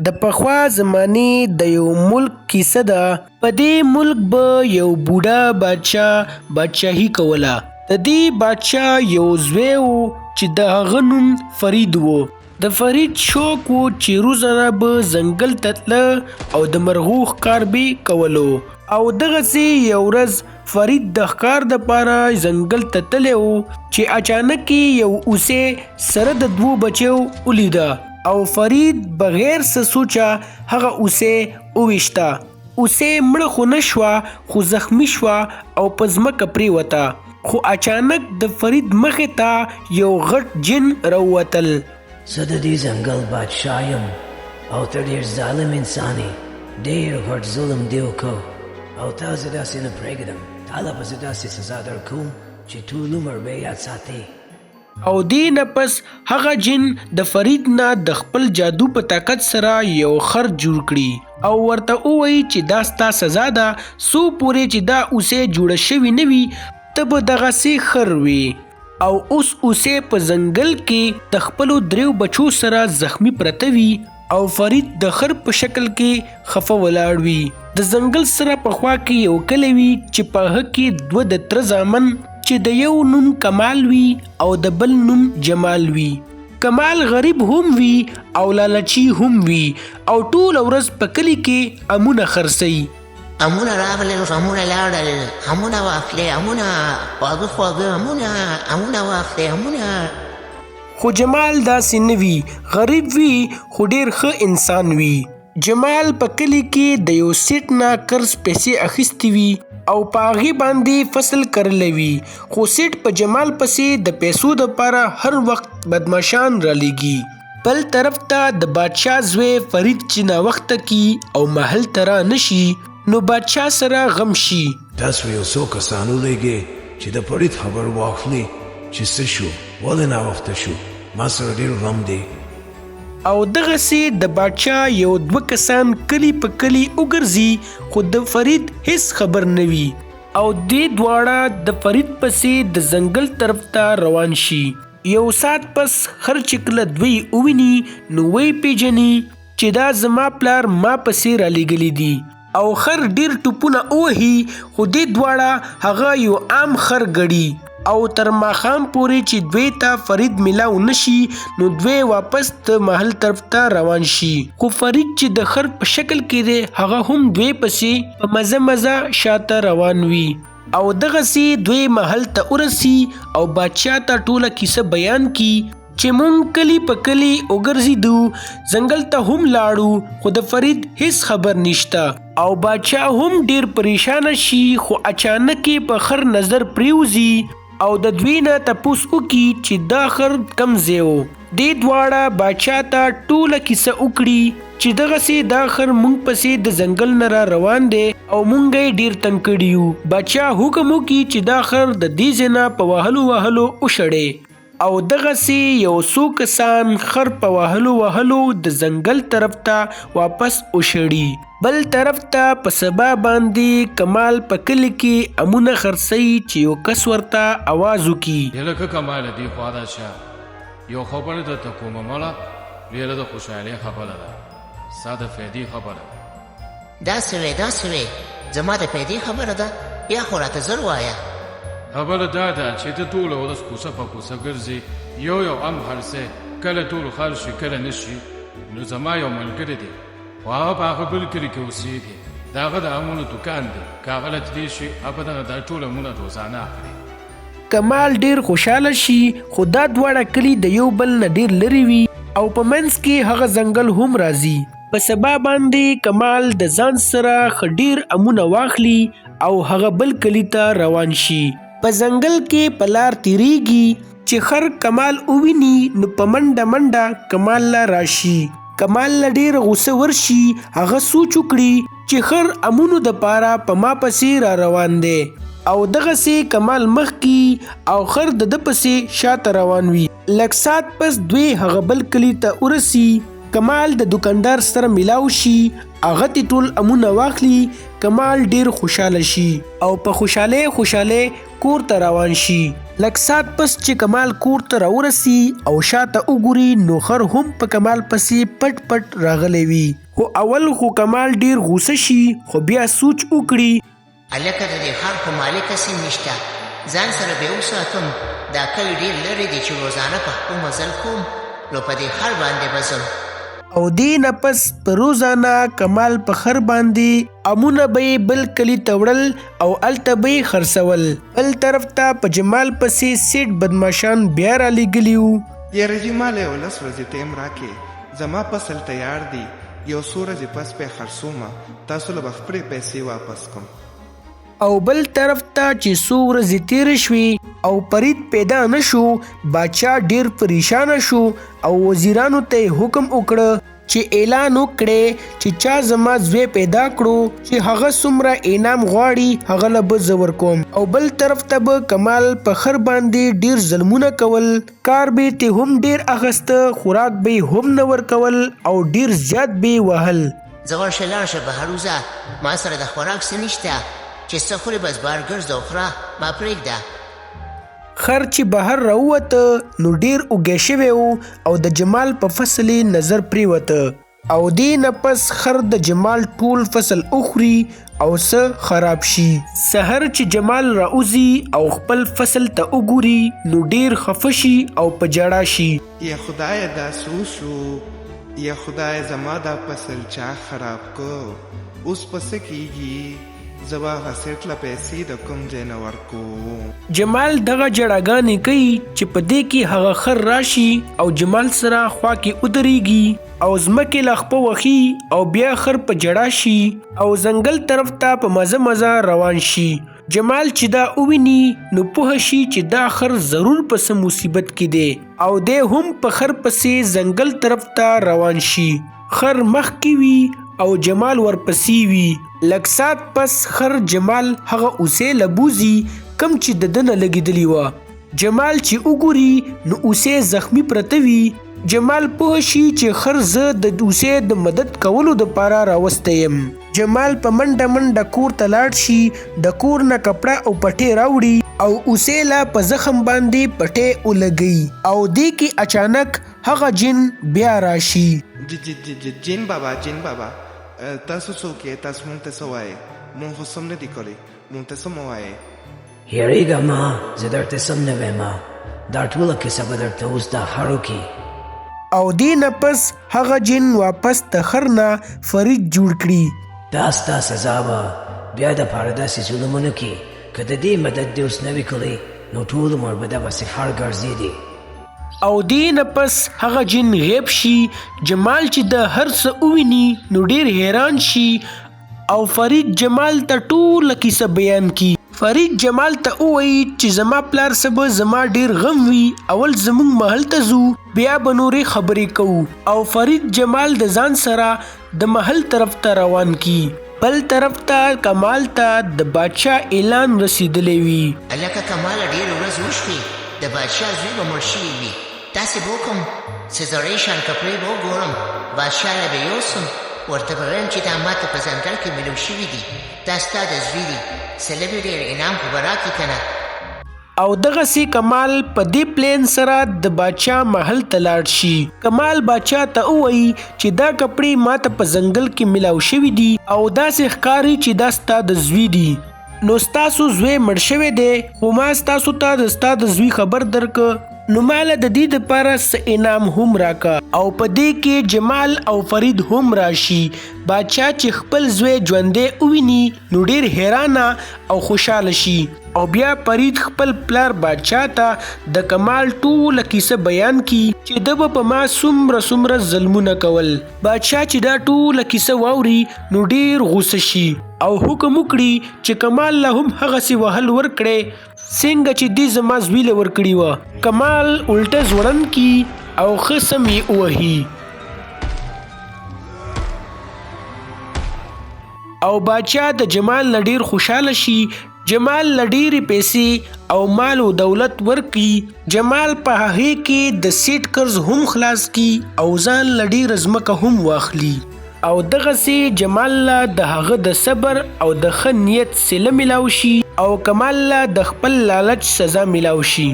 د پخوا زمانې د یو ملک کیسه ده. په دې ملک به یو بوډا بادشاه بادشاهي کوله. د دې بادشاه یو زوی و چې د هغه نوم فرید و. د فرید شوق و چې روزانه به ځنګل ته تله او د مرغو ښکار به یې کولو. او دغسې یو ورځ فرید د ښکار دپاره ځنګل ته تللی و چې اچانک یې یو هوسۍ سره د دوو بچیو ولیده او فرید بغیر څه سوچه هغه هوسۍ وویشته. هوسۍ مړه خو نه شوه خو زخمي شوه او په ځمکه پریوته. خو اچانک د فرید مخې ته یو غټ جن راووتل. زه د دې ځنګل بادشاه یم او ته ډېر ظالم انسان یې، ډېر غټ ظلم دې وکړ او تا زه داسې نه پرېږدم، تا له به زه داسې سزا درکوم چې ټول عمر به یې یاد ساتې. او دې نه پس هغه جن د فرید نه د خپل جادو په طاقت سره یو خر جوړ کړي او ورته ووایي چې دا ستا سزا ده، څو پورې چې دا هوسۍ جوړه شوې نه وي ته به دغسې خر وې. او اوس هوسۍ په ځنګل کې د خپلو دریو بچو سره زخمي پرته وي او فرید د خر په شکل کې خفه ولاړ وي. د ځنګل سره په خوا کې یو کلی وي چې په هغه کې دوه د تره زامن چې د یو نوم کمال وي او د بل نوم جمال وي. کمال غریب هم وي او لالچي هم وي او ټوله ورځ په کلي کې امونه خرڅوي. امونه راغلل غمونه لاړل، امونه واخلې امونه، خواږه خواږه امونه، امونه واخلې امونه. خو جمال داسې نه وي، غریب وي خو ډېر ښه انسان وي. جمال په کلي کې د یو سیټ نه قرض پیسې اخیستې وي او په هغې باندې فصل کرلی وي، خو سیټ په جمال پسې د پیسو دپاره هر وخت بدمعاشان رالیږي. بل طرف ته د بادشاه زوی فرید چې ناوخته کی او محل ته را نه شي نو بادشاه سره غم شي. تاسو یو څو کسان ولیږئ چې د فرید خبر واخلي چې څه شو، ولې ناوخته شو، ما سره ډېر غم دی. او دغسې د بادشاه یو دوه کسان کلي په کلي وګرځي خو د فرید هیڅ خبر نه وي او دې دواړه د فرید پسې د ځنګل طرف ته روان شي. یو ساعت پس خر چې کله دوی وویني نو ویې پېژني چې دا زما پلار ما پسې رالیږلي دي او خر ډېر ټوپونه ووهي خو دې دواړه هغه یو عام خر ګڼي او تر ماښام پورې چې دوی ته فرید ملاو نه شي نو دوی واپس د محل طرف ته روان شي خو فرید چې د خر په شکل کې دی هغه هم دوی پسې په مزه مزه شاته روان وي. او دغسې دوی محل ته ورسي او بادشاه ته ټوله کیسه بیان کړي چې مونږ کلي په کلي وګرځیدو، ځنګل ته هم لاړو خو د فرید هیڅ خبر نشته. او بادشاه هم ډیر پریشانه شي خو اچانک یې په خر نظر پریوځي او د دوی نه تپوس وکړي چې دا خر کوم ځای و. دې دواړه باچا ته ټوله کیسه وکړي چې دغسې دا خر مونږ پسې د ځنګل نه را روان دی او مونږ یې ډیر تنګ کړي یو. باچا حکم وکړي چې دا خر د دې ځای نه په وهلو وهلو وشړی او دغسې یو څو کسان خر په وهلو وهلو د ځنګل طرف ته واپس وشړي. بل طرف ته په سبا باندې کمال په کلي کې امونه خرڅوي چې یو کس ورته اواز وکړي. هلکه کماله دې خوا راشه یو خبره درته کومه مړه ډیره د خوشحالۍ خبره ده ستا د فیدې خبره ده. دا څه وې دا څه وې زما د فیدې خبره ده بیا خو راته زر وایه. خبره دا ده چې ته ټوله ورځ کوڅه په کوڅه ګرځې یو یو ام خرڅې کله ټول خرڅ شي کله نه شي نو زما یو ملګری دی خو هغه په هغه بل کلي کې اوسېږي د هغه د امونو دوکان دی که هغه له تللی شي هغه به درنه دا ټول امونه روزانه اخلي. کمال ډېر خوشحاله شي خو دا دواړه کلي د یو بل نه ډېر لرې وي او په منځ کې هغه ځنګل هم راځي. په سبا باندې کمال د ځان سره ښه ډېر امونه واخلي او هغه بل کلي ته روان شي. په ځنګل کې په لار تېرېږي چې خر کمال وویني نو په منډه منډه کمال له راشي. کمال له ډېره غوسه ورشي، هغه سوچ وکړي چې خر امونو د پاره په ما پسې را روان دی او دغسې کمال مخکي او خر د ده پسې شاته روان وي. لږ ساعت پس دوی هغه بل کلي ته ورسي، کمال د دوکاندار سره ملاو شي، هغه ترې ټول امونه واخلي، کمال ډېر خوشحاله شي او په خوشحالۍ خوشحالۍ کور ته روان شي. لږ ساعت پس چې کمال کور ته راورسي او شاته وګوري نو خر هم په کمال پسې پټ پټ راغلی وي. خو اول خو کمال ډېر غوسه شي خو بیا سوچ وکړي. هلکه د دې خر خو مالک هسې نشته، ځان سره به یې وساتم، دا کلی ډېر لرې دی چې روزانه په خپو مزل کوم نو په دې خر باندې به ځم. او دې نه پس په روزانه کمال په خر باندې امونه به یې بل کلي ته وړل او هلته به یې خرڅول. بل طرف ته په جمال پسې سیټ بدمعاشان بیا رالیږلي وو. یاره جی ماله یو لس ورځې ټایم راکې زما فصل تیار دي یو څو ورځې پس به یې خرڅومه تاسو له به خپلې پیسې واپس کوم. او بل طرف ته چې څو ورځې تیرې شوې او فرید پیدا نه شو، باچا ډیر پریشانه شو او وزیرانو ته یې حکم وکړ چې اعلان وکړی چې چا زما زوی پیدا کړو چې هغه څومره انعام غواړي هغه له به زه ورکوم. او بل طرف ته به کمال په خر باندې ډیر ظلمونه کول، کار به یې ترې هم ډیر اخیسته، خوراک به یې هم نه ورکول او ډیر زیات به یې وهل. ځه ورشه لاړ شه بهر وځه، ما سره د خوراک څه نشته، چې څه خورې بس بهر ګرځه او خوره، ما پرېږده. خر چې بهر راووته نو ډېر اوږی شوی و او د جمال په فصل یې نظر پرېوته او دې نه پس خر د جمال ټول فصل وخوري او څه خراب شي. سحر چې جمال راوځي او خپل فصل ته وګوري نو ډېر خفه شي او په ژړا شي. یا خدایه دا څه وشو؟ یا خدایه زما دا فصل چا خراب کو؟ اوس په څه کیږي؟ زه به هغه سیټ له پیسې د کوم ځای نه ورکوم؟ جمال دغه ژړاګانې کوي چې په دې کې هغه خر راشي او جمال سره خوا کې ودرېږي او ځمکې له خپه وهي او بیا خر په ژړا شي او ځنګل طرف ته په مزه مزه روان شي. جمال چې دا وویني نو پوه شي چې دا خر ضرور په څه مصیبت کې دی او دی هم په خر پسې ځنګل طرف ته روان شي. خر مخکې وي او جمال ورپسې وي. لږ ساعت پس خر جمال هغه هوسۍ له بوځي کوم چې د ده نه لګېدلي وه. جمال چې وګوري نو هوسۍ زخمي پرته وي. جمال پوه شي چې خر زه د هوسۍ د مدد کولو دپاره راوستی یم. جمال په منډه منډه کور ته لاړ شي، د کور نه کپړه او پټی راوړي او هوسۍ له په زخم باندې پټی ولګوي او دې کې اچانک هغه جن بیا راشي. ج ج ج ج جن بابا جن بابا تاسو څوک یئ تاسو مونږ ته څه وایئ مونږ خو څه هم نه دي کړي مونږ ته څه مه وایئ. یریږه مه زه درته څه هم نه وایم دا ټوله کیسه به درته اوس دا خر وکړي. او دې نه پس هغه جن واپس د خر نه فرید جوړ کړي. دا ستا سزا وه بیا د پاره داسې ظلم ونه کړي که د دې مدد دې اوس نه وي کړی نو ټول عمر به دغسې خر ګرځېدې. او دې نه پس هغه جن غیب شي. جمال چې د هر څه وویني نو ډیر حیران شي او فرید جمال ته ټوله کیسه بیان کی. فرید جمال ته ووایی چې زما پلار څه به زما ډیر غم وی، اول زمونږ محل ته ځو بیا به نورې خبرې کوو. او فرید جمال د ځان سره د محل طرف ته روان کی. بل طرف ته کمال ته د بادشاه اعلان رسیدلی وی. هلکه کماله ډیرې ورځې وشوې د بادشاه زوی به مړ شوی وي، داسې به وکړم څه زړې شان کپړې به وګورم، بادشاه له به یوسم، ورته به وایم چې دا ماته په ځنګل کې ملو شوي دي، دا ستا د زوی دي، څه لږ ډېر انعام خو به راکړې که نه؟ او دغسې کمال په دې پلان سره د باچا محل ته لاړ شي. کمال باچا ته ووایي چې دا کپړې ماته په ځنګل کې ملاو شوي دي او داسې ښکاري چې دا ستا د زوی دي، نو ستاسو زوی مړ شوی دی، خو ما ستاسو ته د ستا د زوی خبر درکړ، نو ماله د دې دپاره څه انعام هم راکه. او په دې کې جمال او فرید هم راشي. باچا چې خپل زوی ژوندی وویني نو ډیر حیرانه او خوشحاله شي. او بیا فرید خپل پلار باچا ته د کمال ټوله کیسه بیان کړي چې ده به په ما څومره څومره ظلمونه کول. باچا چې دا ټوله کیسه واوري نو ډیر غوسه شي او حکم وکړي چې کمال له هم هغسې وهل ورکړی څنګه چې دې زما زوی له ورکړي وه. کمال الټه ځوړند کړي او ښه سم یې ووهي. او باچا د جمال نه ډیر خوشحاله شي. جمال له ډیرې پیسې او مال و دولت ورکړي. جمال په هغې کې د سیټ قرض هم خلاص کړي او ځان له ډیره ځمکه هم واخلي. او دغسې جمال له د هغه د صبر او د ښه نیت صله ملاو شي. او کمال له د خپل لالچ سزا ملاو شي.